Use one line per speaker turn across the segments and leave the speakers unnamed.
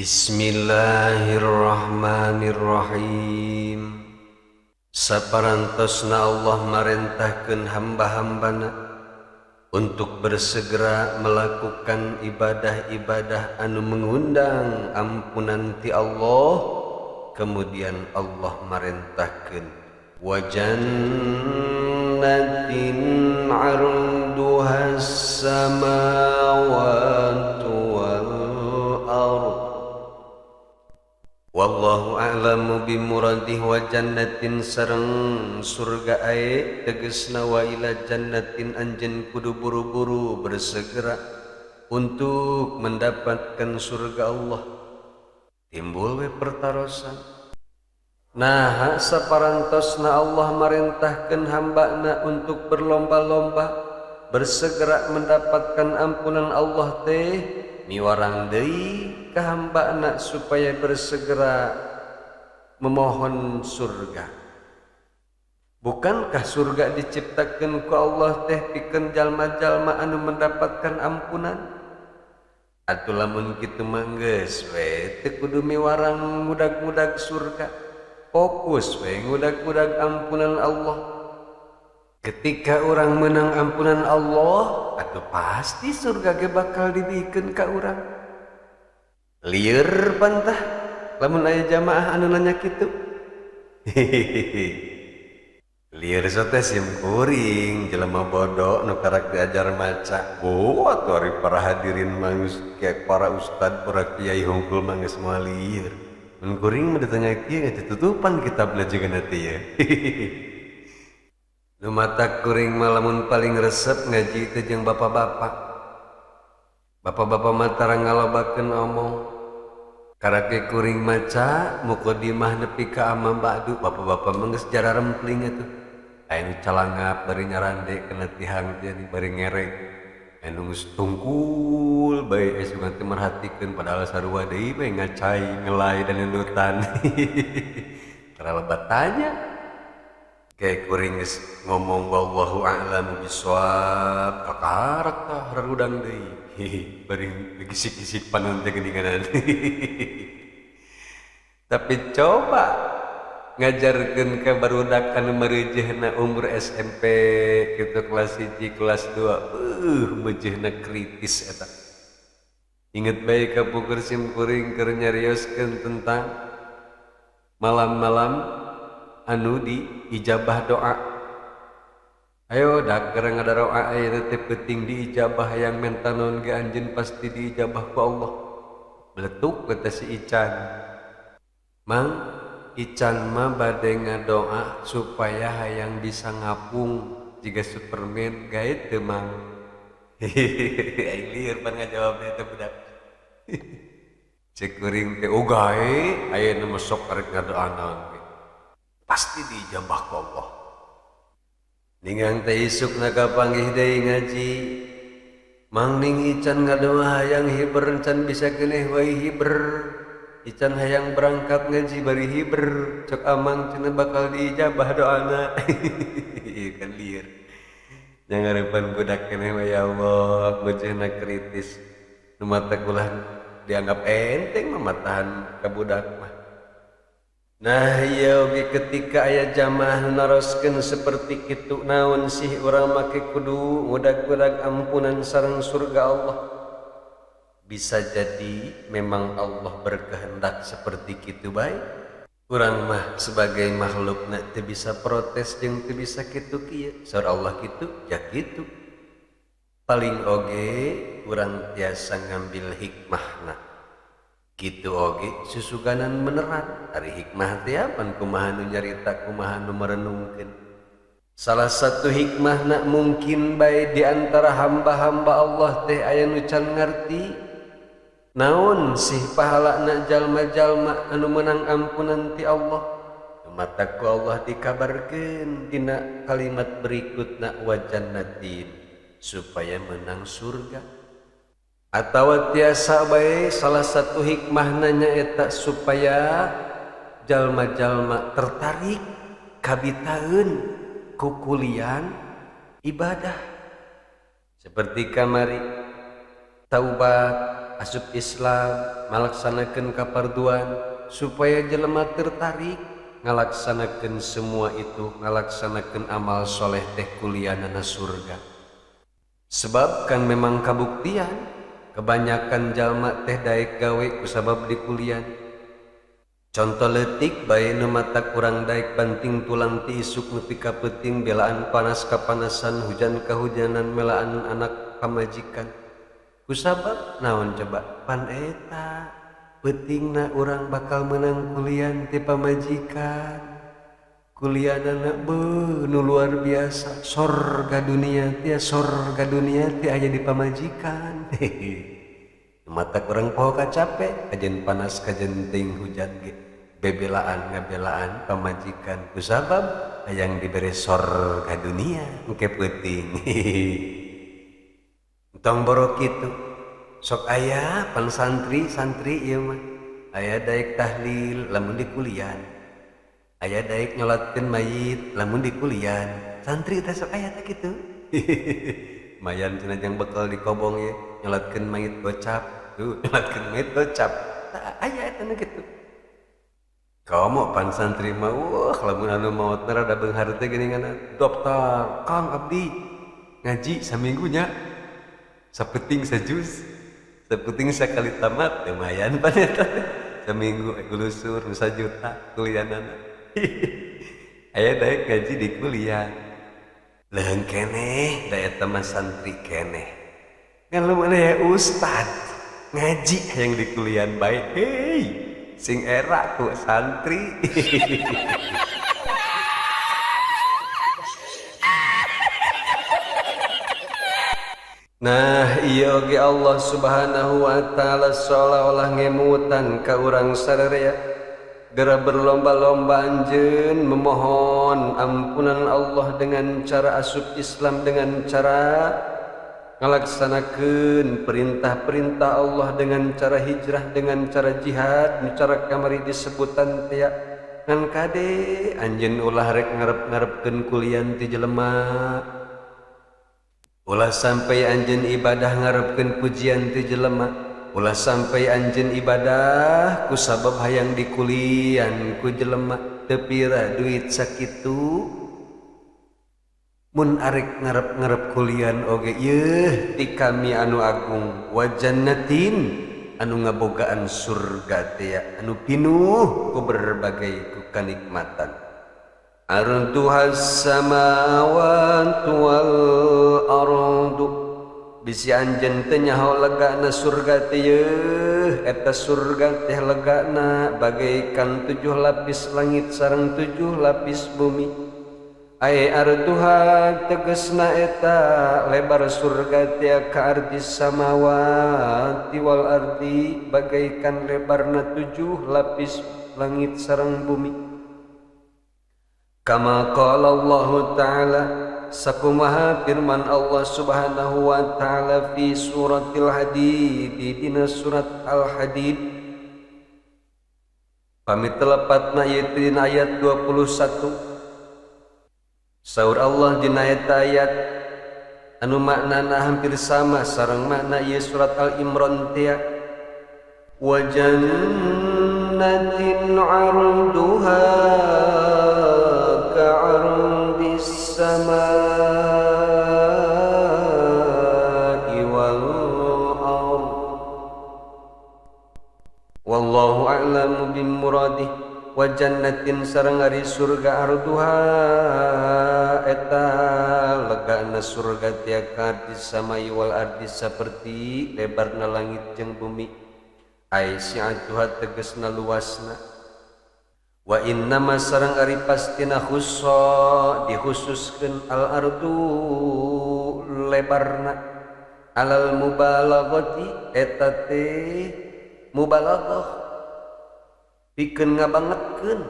Bismillahirrahmanirrahim. Saparantosna Allah marentahkeun hamba-hambana untuk bersegera melakukan ibadah-ibadah anu mengundang ampunan ti Allah. Kemudian Allah marentahkeun wa jannatin 'arduhas samawati wal ardh. Wallahu a'lamu bimuradih wa jannatin sareng surga ae tegesna wa ila jannatin anjeun kudu buru-buru bersegera untuk mendapatkan surga Allah. Timbul we pertarosan. Nah, saparantosna Allah marentahkeun hambana untuk berlomba-lomba bersegera mendapatkan ampunan Allah teh miwarang deui ka hambana supaya bersegera memohon surga. Bukankah surga diciptakeun ku Allah teh pikeun jalma-jalma anu mendapatkan ampunan? Atuh lamun kitu mah geus we teu kudu miwarang ngudag-ngudag surga. Fokus we ngudag-ngudag ampunan Allah. Ketika orang menang ampunan Allah, atuh pasti surga ge bakal dibikeun ka urang. Lieur pantah lamun aya jamaah anu nanya kitu. Hehehe. Lieur sote sim kuring jelema bodoh nu karak diajar maca. Oh, atuh ari para hadirin mah kayak para ustad, para kiai hungkul mah geus moal lieur. Mun kuring mah ditanya kieu ditutupan kitabna juga nanti ya. Nu mata kuring mah lamun paling resep ngaji teh jeung bapak-bapak. Bapak-bapak mah tara ngalobakeun omong. Karake kuring maca mukadimah nepi ka amma ba'du, bapak-bapak mah geus jararempling atuh. Aya nu calangap bari nyarande kana tihang teh bari ngerek. Aya nu geus tungkul bae asup teh merhatikeun padahal sarua deui bae ngacai ngelai dan nundutan. Tara lebat tanya. Kayak kuring geus ngomong wallahu a'lamu bissawab, kakarak tah rarudang deui. Bari gisik-gisik panon teh geuningan. Tapi coba ngajarkeun ka barudak anu meureujeuhna umur SMP kitu kelas 1 kelas 2, meujeunna kritis eta. Inget bae ka pukur sim kuring keur nyarioskeun tentang malam-malam anu di ijabah doa. Ayo dak keur ngadaroa ayeuna teh penting diijabah hayang menta naon ge anjeun pasti diijabah ku Allah. Beletuk kata si Ican. Mang, Ican mah bade ngadoa supaya hayang bisa ngapung jiga Superman gaet teu Mang. Hehehe, aing lieur pan ngajawabna eta budak. Cek kuring teh oh gae ayeuna mah sok arek ngadoa naon ge. Pasti diijabah ku Allah. Ningang teh isukna kapanggih deui ngaji. Mang ning Ican ngadoa hayang hiber can bisa keneh wae hiber. Ican hayang berangkat ngaji bari hiber. Cok amang cenah bakal diijabah doana. Ieu kan lieur. Nyangarepan budak keneh we ya Allah, beujeuna kritis. Nu mata kulah dianggap enteng mah matahan ka budak mah. Nah ieu oge ketika aya jamaah naroskeun seperti kitu naon sih urang make kudu ngudag-ngudag ampunan sareng surga Allah. Bisa jadi memang Allah berkehendak seperti kitu bae. Urang mah sebagai makhlukna teu bisa protes jeung teu bisa kitu kieu. Saur Allah kitu ya kitu. Paling oge urang tiasa ngambil hikmahna. Kitu oge susuganan beneran. Ari hikmah teh apan kumaha nu nyarita kumaha nu merenungkeun. Salah satu hikmahna mungkin bae di antara hamba-hamba Allah teh aya nu can ngarti naon sih pahalana jalma-jalma anu menang ampunan ti Allah. Mata ku Allah dikabarkeun dina kalimat berikutna wa jannatin supaya menang surga. Atawa tiasa bae salah satu hikmahna nyaeta supaya jalma-jalma tertarik kabitaeun kukulian ibadah seperti kamari taubat asup Islam malaksanakeun kaparduan supaya jelema tertarik ngalaksanakeun semua itu, ngalaksanakeun amal soleh teh kulianana surga. Sebab kan memang kabuktian kebanyakan jalma teh daek gawe kusabab di kulian. Contoh leutik bae nu mata kurang daek banting tulang ti isuk nepi ka peuting, belaan panas kapanasan, hujan kahujanan, melaan anak pamajikan. Kusabab naon coba? Pan eta peutingna urang bakal menang kulian ti pamajikan. Kulianana beuh nu luar biasa, sorga dunia teh, sorga dunia teh aya di pamajikan. Mata kurang poho kacape, kajen panas kajen ting hujan ge. Bebelaan ngabelaan pamajikan kusabab hayang dibere sorga dunia engke peuting. Tong borok kitu. Sok aya pan santri-santri ieu mah. Aya daek tahlil lamun di kulian. Aya daek nyolatkeun mayit lamun di kulian. Santri teh sok aya teh kitu. Mayan cenah jang bekal di kobong ye nyolatkeun mayit gocap. Tuh nyolatkeun mayit gocap. Tah aya eta nu kitu. Komo pan santri mah wah lamun anu maot rada beunghar teh geuningan daftar Kang abdi ngaji saminggunya sapeting sajuz sapeting sakali tamat lumayan pan eta teh saminggu gulusur nu sajuta kulianana. Aya daek ngaji di kuliah leuheung keneh da eta mah santri keneh ngan lamun aya ustad ngaji hayang di kulian bae hei sing era ku santri. Nah ieu oge Allah Subhanahu wa taala seolah-olah ngemutan ka urang sararea gera berlomba-lomba anjeun memohon ampunan Allah dengan cara asup Islam, dengan cara ngalaksanakeun perintah-perintah Allah, dengan cara hijrah, dengan cara jihad, cara kamari disebutan teh ngan kade anjeun ulah rek ngarep-ngarepkeun kulian ti jelema, ulah sampai anjeun ibadah ngarepkeun pujian ti jelema, ulah sampai anjeun ibadah ku sabab hayang dikulian ku jelema teu pira duit sakitu. Mun arek ngarep-ngarep kulian oge yeuh ti kami anu agung wa jannatin anu ngabogaan surga teh anu pinuh ku berbagai ku kanikmatan. Arduhas samawati wal ardu bisi anjeun teh nyaho legana surga teh yeuh eta surga teh legana bagaikan 7 lapis langit sareng 7 lapis bumi. Ai arduha tegesna eta lebar surga teh ka ardi samawati wal ardi bagaikan lebarna 7 lapis langit sareng bumi. Kama qala Allah ta'ala sakumaha firman Allah Subhanahu wa ta'ala fi suratil Hadid dina surat Al-Hadid pamit telepatna ieu dina ayat 21. Saur Allah dina eta ayat anu maknana hampir sama sareng makna ieu surat Al-Imran teh wa jannatin 'arduha ka'ardis samaa'i wal ard wallahu a'lamu bimuradih. Wa jannatin sareng ari surga arduha eta legana surga teh ka samai wal ardi saperti lebarna langit jeung bumi ai si'atuha tegesna luasna. Wa innama sareng ari pastina khussa dikhususkeun al ardu lebarna alal mubalaghati eta teh mubalaghah pikeun ngabangetkeun.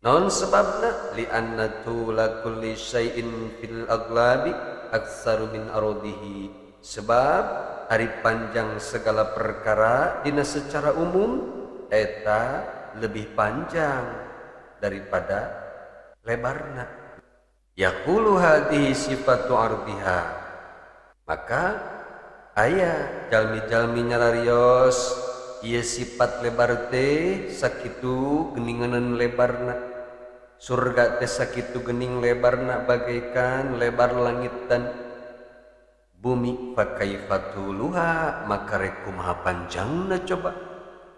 Naon sebabna? Li anna tula kulli syai'in fil aglabi aktsaru min ardihi. Sebab ari panjang segala perkara dina secara umum eta lebih panjang daripada lebarna. Yaqulu hadhihi sifatu ardiha. Maka Aya jalmi-jalmi nyararios ieu sifat lebar teh sakitu geninganan lebarna. Surga teh sakitu gening lebarna bagaikan lebar langit dan bumi. Fa kaifatuluha maka rek kumaha panjangna coba.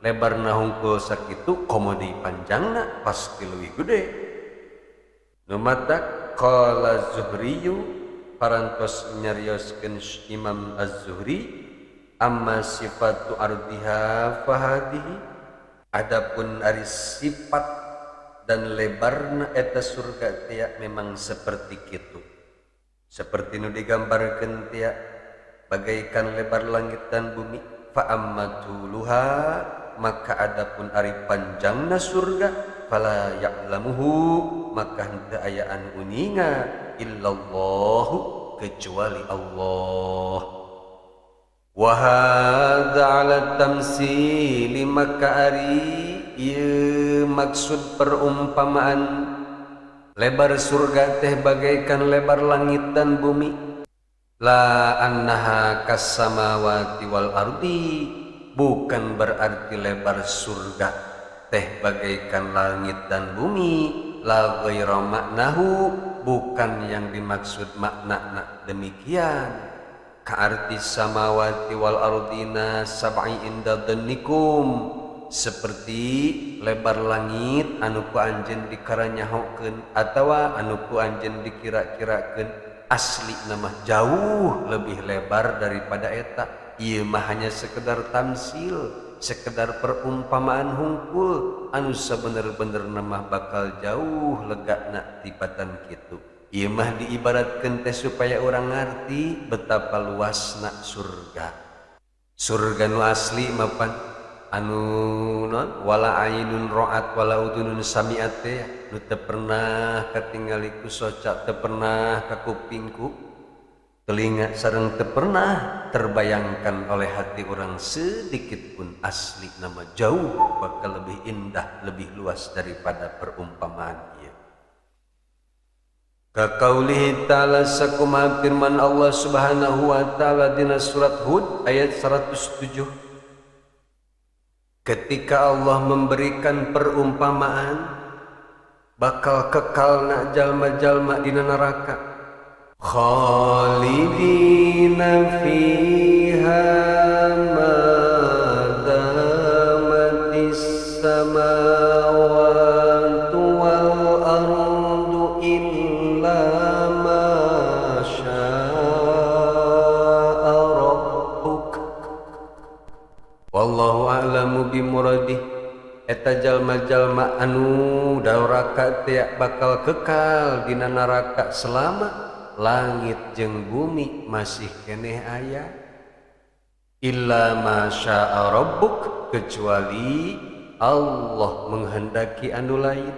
Lebarna hungkul sakitu komo deui panjangna pasti leuwih gede. Nu matak qala Zuhriyu parantos nyarioskeun Imam Az-Zuhri amma sifatu ardiha fahadihi, adapun ari sifat dan lebarna eta surga teh memang seperti kitu, seperti nu digambarkeun teh bagaikan lebar langit dan bumi. Fa amma tuluha maka adapun ari panjangna surga fala ya'lamuhu maka henteu aya anu uninga illallahu kecuali Allah. Wa hadza ala tamsili maka ari ieu maksud perumpamaan lebar surga teh bagaikan lebar langit dan bumi. La annaha kasamawati wal ardi, bukan berarti lebar surga teh bagaikan langit dan bumi. La ghaira maknahu, bukan yang dimaksud makna demikian. Ka'arti samawati wal ardina sab'i inda dhannikum, seperti lebar langit anu ku anjeun dikaranyahokeun atawa anu ku anjeun dikira-kirakeun, asli nama jauh lebih lebar daripada eta. Ieu mah hanya sekedar tamsil, sekedar perumpamaan hungkul anu sabener-bener nama bakal jauh legana tibatan kitu. Ieu mah diibaratkeun teh supaya urang ngarti betapa luasna surga. Surga nu asli mapan anu non wala ainun ra'at wala udunun sami'at teh nu teu pernah katingali ku soca, teu pernah ka kupingku telinga, sareng teu pernah terbayangkan oleh hati orang sedikit pun. Asli nama jauh bakal lebih indah, lebih luas daripada perumpamaan ieu. Kaqaulihi ta'ala sakumaha firman Allah Subhanahu wa ta'ala dina surat Hud ayat 107. Ketika Allah memberikan perumpamaan bakal kekalna jalma-jalma dina neraka, khalidina fiha ma damatis samawati wal ardu illa ma syaa rabbuk wallahu a'lamu bimuradih. Eta jalma-jalma anu daraka teh bakal kekal dina neraka selama langit jeung bumi masih keneh aya. Illa ma syaa rabbuk, kecuali Allah menghendaki anu lain.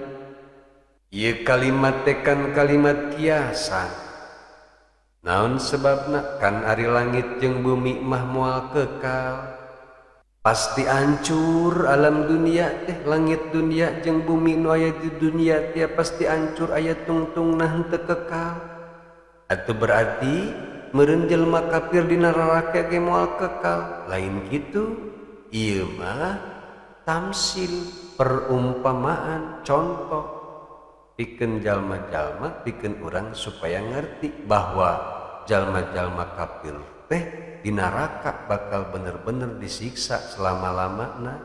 Ieu kalimat teh kan kalimat kiasan. Naon sebabna? Kan ari langit jeung bumi mah moal kekal, pasti hancur alam dunia teh. Langit dunia jeung bumi nu aya di dunia teh pasti hancur, aya tungtungna henteu kekal. Atau berarti meureun jelema kafir di neraka ge moal kekal. Lain kitu, ieu mah tamsil, perumpamaan, contoh pikeun jalma-jalma, pikeun urang supaya ngerti bahwa jalma-jalma kafir teh di neraka bakal bener-bener disiksa selama-lamana.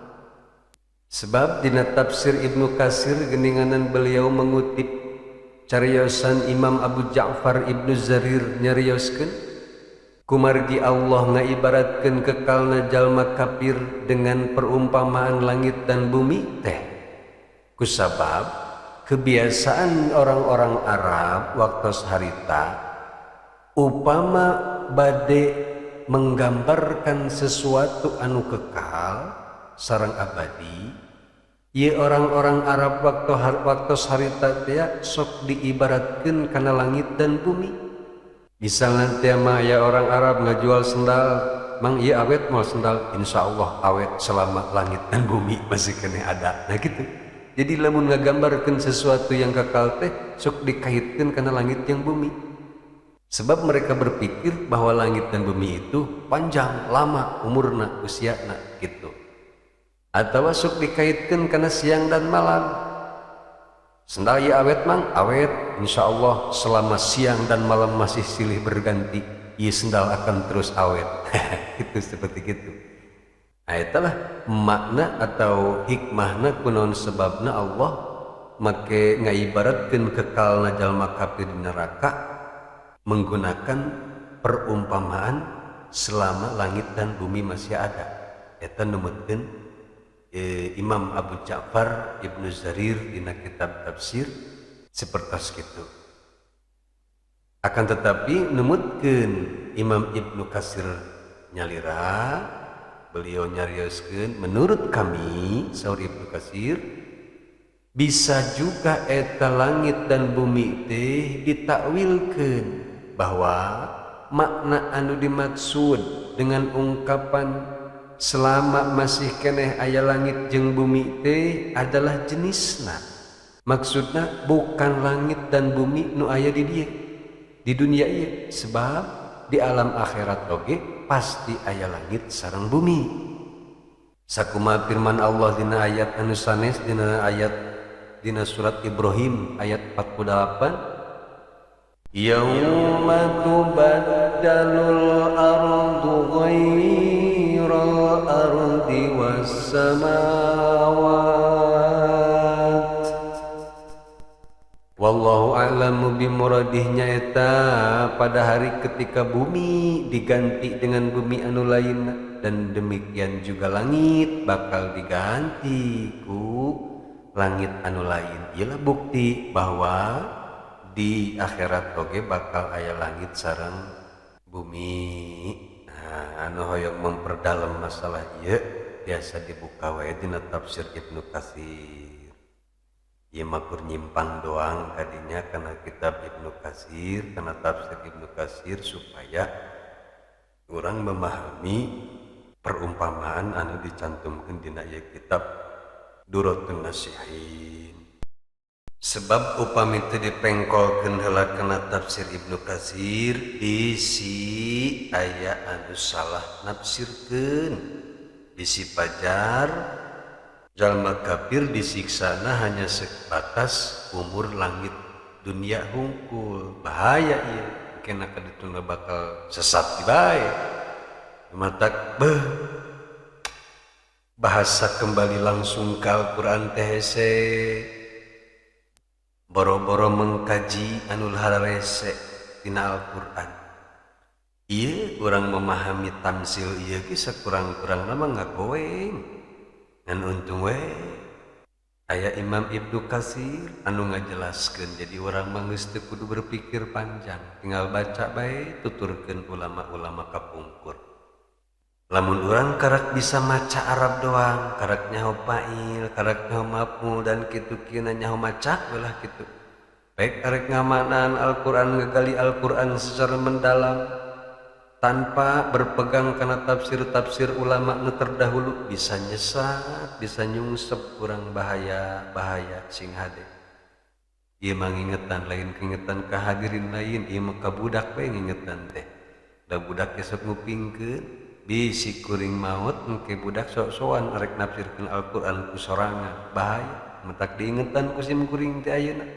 Sebab dina tafsir Ibnu Katsir geninganan beliau mengutip cariosan Imam Abu Ja'far Ibnu Zarir nyarioskeun kumargi Allah ngaibaratkeun kekalna jalma kafir dengan perumpamaan langit dan bumi teh kusabab kebiasaan orang-orang Arab waktu harita upama bade menggambarkan sesuatu anu kekal sareng abadi. Ieu orang-orang Arab waktu harita teh sok diibaratkeun kana langit dan bumi. Misalnya teh mah aya orang Arab ngajual sendal, mang ieu awet moal sendal, insyaallah awet selama langit dan bumi masih keneh ada. Nah gitu. Jadi lamun ngagambarkeun sesuatu yang kekal teh sok dikaitkeun kana langit jeung bumi. Sebab mereka berpikir bahwa langit dan bumi itu panjang, lama umurna, usiana gitu. Atau sok dikaitkan karena siang dan malam. Sendal ya awet mang, awet, insya Allah selama siang dan malam masih silih berganti, ieu sendal akan terus awet. Itu seperti gitu. Nah, itulah makna atau hikmahna kunaon sebabna Allah make ngaibaratkeun kekalna jalma kafir di neraka menggunakan perumpamaan selama langit dan bumi masih ada. Eta numutkeun Imam Abu Ja'far Ibnu Jarir dina kitab tafsir sepertos kitu. Akan tetapi numutkeun Imam Ibnu Katsir nyalira, beliau nyarioskeun, menurut kami, saur Ibnu Katsir, bisa juga eta langit dan bumi teh ditakwilkeun bahwa makna anu dimaksud dengan ungkapan selama masih keneh aya langit jeung bumi teh adalah jenisna. Maksudna bukan langit dan bumi nu aya di dieu, di dunia ieu, sebab di alam akhirat oge pasti aya langit sareng bumi. Sakumaha firman Allah dina ayat anu sanes, dina ayat dina surat Ibrahim ayat 48, Yauma tubaddalul ardu ghairal ardi was samawat wallahu a'lamu bimuradihnya, eta pada hari ketika bumi diganti dengan bumi anu lain dan demikian juga langit bakal diganti ku langit anu lain. Ialah bukti bahwa di akhirat oge bakal aya langit sareng bumi. Nah, anu hoyong memperdalam masalah ieu biasa dibuka wae dina tafsir Ibnu Katsir. Ieu mah kur nyimpang doang tadinya karena kitab Ibnu Katsir, karena tafsir Ibnu Katsir, supaya orang memahami perumpamaan anu dicantumkeun dina ieu kitab Durratun Nasihin. Sebab upami teu dipengkolkeun heula kana tafsir Ibnu Katsir, bisi aya anu salah nafsirkeun, bisi pajar jalma kafir disiksana hanya sebatas umur langit dunia hungkul. Bahaya ieu, kena kadituna bakal sesat di bae. Matak beuh, bahasa kembali langsung ke Al-Qur'an teh hese. Boro-boro mengkaji anu hararese tina Al-Qur'an. Ieu urang memahami tamsil ieu ge sakurang-kurangna mah ngagoeng. Ngan untung we aya Imam Ibnu Katsir anu ngajelaskeun, jadi urang mah geus teu kudu berpikir panjang, tinggal baca bae tuturkeun ulama-ulama kapungkur. Lamun urang karak bisa maca Arab doang, karak nyaho fa'il, karak nyaho maf'ul dan kitu kieu nyaho maca ulah kitu. Baik arek ngamaknaan Al-Qur'an, ngegali Al-Qur'an secara mendalam tanpa berpegang kana tafsir-tafsir ulama nu terdahulu, bisa nyesat, bisa nyungsep, kurang bahaya, bahaya sing hade. Ieu mah ngingetan, lain kingetan ka hadirin lain, ieu mah ka budak we ngingetan teh. Da budak esok ngupingkeun, bisi kuring maut engke budak sok-sokan arek nafsirkeun Al-Qur'an ku sorangan, bahaya. Matak diingetan ku sim kuring teh ayeuna.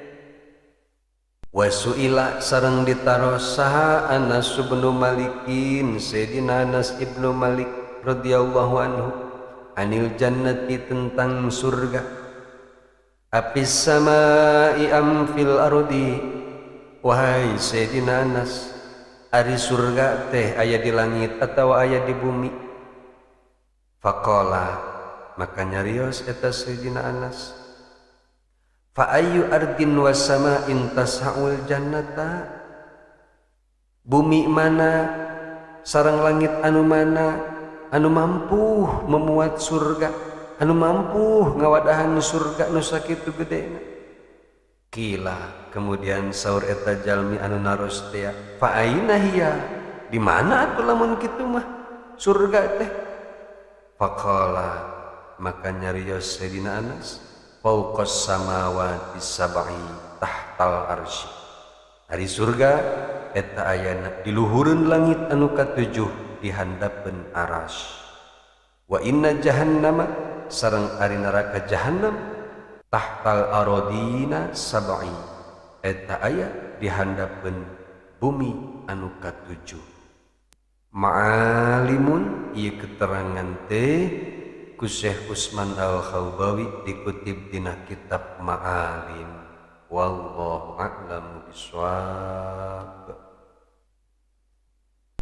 Wasuila sareng ditaros saha Anas bin Malikin, Sayyidina Anas ibnu Malik radhiyallahu anhu, anil jannati tentang surga, afis samai am fil ardi. Wahai Sayyidina Anas, ari surga teh aya di langit atau aya di bumi? Faqala, maka nyarios eta Sayyidina Anas, fa ayyu ardin wa sama'in tas'ul jannata, bumi mana sareng langit anu mana anu mampu memuat surga, anu mampu ngawadahan surga nu sakitu gedena? Kila, kemudian saur eta jalmi anu naros teh, fa aina hiya, di mana atuh lamun kitu mah surga teh? Faqala, maka nyarios Sayyidina Anas, fauqas samawati sab'i tahtal arsy, ari surga eta ayana di luhureun langit anu katujuh di handapeun aras. Wa inna jahannama sareng ari neraka jahannam tahtal aradina sab'i eta aya di handapeun bumi anu katujuh. Ma'alimun ieu keterangan teh ku Syekh Utsman Al-Khaubawi dikutip dina kitab Ma'alim. Wallahu a'lamu bishawab.